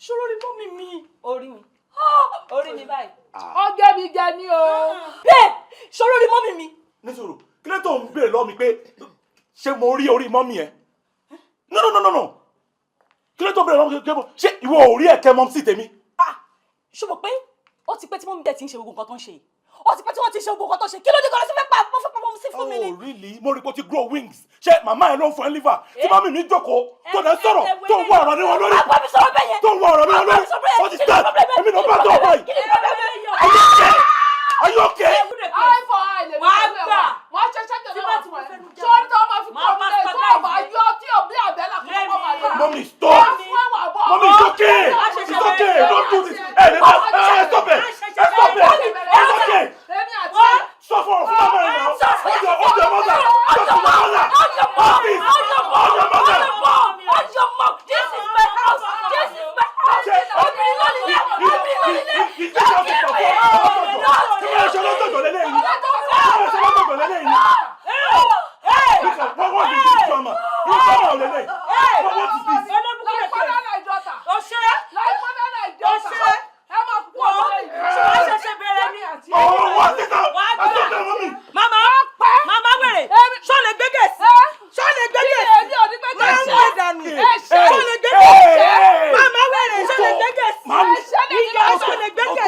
Ṣòro rí mummy mi. Orí mi, orí mi báyìí. Ọgẹ́ mi jẹ ní o. Bẹ́ẹ̀, ṣòro rí mummy mi. Nísòro, kí ló tó ń béèrè lọ́wọ́ mi pé ṣé mo rí orí mummy ẹ̀? No, no, no, no, no, kí ló tó ń béèrè lọ́wọ́ mi pé ṣé ìwọ ò rí ẹ̀kẹ́ mumsy tèmi? Ah, ṣó mọ̀ pé ó ti pẹ́ tí mummy dẹ̀ ti ń ṣe gbogbo nǹkan tó ń ṣe yìí? Ó ti pẹ́ tí wọ́n ti ṣe gbogbo nǹkan tó ń ṣe. Kí ló dé gan-an sí fẹ́ pa mo fẹ́ pa mumsy fún mi ni? Oh really? Mo rí pé ó ti grow wings. Ṣé màmá ẹ ló ń fún ẹ liver tí mummy mi jókòó tó dẹ̀ sọ̀rọ̀, tó ń wọ ọ̀rọ̀ ní wọn lórí, Má bá mi sọ̀rọ̀ bẹ́ẹ̀ yẹn. tó ń wọ ọ̀rọ̀ ní wọn lórí? Ó ti start. Èmi ló bá tó ọ báyìí. Kí ni problem ẹ? Are you okay? Are you okay? Eye for eye lèmi Wàá pẹ̀lú ẹ̀ gbà. wà. Wọ́n ṣe ṣẹ́jẹ̀ Tí náà bá wà ti fún ẹ. fẹnu já. Ṣé orí tó máa fi Máa kọ́ bá mi lé tó sọ ọ̀bà yọ tí òbí àbẹ́là kó tó máa lọ. Mommy, stop. Mommy, it's okay. It's okay. Don't do this. Hey, hey, stop it. Stop it. It's okay. Èmi àti ẹ. Stop for mama now. Hold your mother. Stop for my mother. Hold your mom! Please. Hold your mom! Hold your mother. Hold your mom! Hold your mom! This is my house! This is my house! Obìnrin ló nílé! Obìnrin ló nílé! Kí ló ṣe lọ́tọ̀ọ̀tọ̀ lélẹ́yìn? Kí ló ṣe lọ́tọ̀ọ̀tọ̀ lélẹ́yìn? Look at what is this drama? Irú drama ò lélẹ́yìn? What is this? Like father, like daughter. O ṣe. Like father, like daughter. Ṣe. Ẹ máa kú ọmọ lẹ́yìn. Ṣé wàá ṣẹ̀ṣẹ̀ bẹ̀rẹ̀ ni? Èmi àti ẹ. Oh, what is that? Wàá I gbà. stop there, mommy. Màmá, màmá wèrè, ṣó lè gbé gẹ̀ẹ́sì? Ṣó lè gbé gẹ̀ẹ́sì? Èmi ò ní gbé Máa ń gẹ̀ẹ́sì. gbé dànù. Ẹ ṣe. Ṣó lè gbé gẹ̀ẹ́sì? Màmá wèrè, ṣó lè gbé gẹ̀ẹ́sì? Mami. Ìyá, ṣó lè gbé gẹ̀ẹ́sì?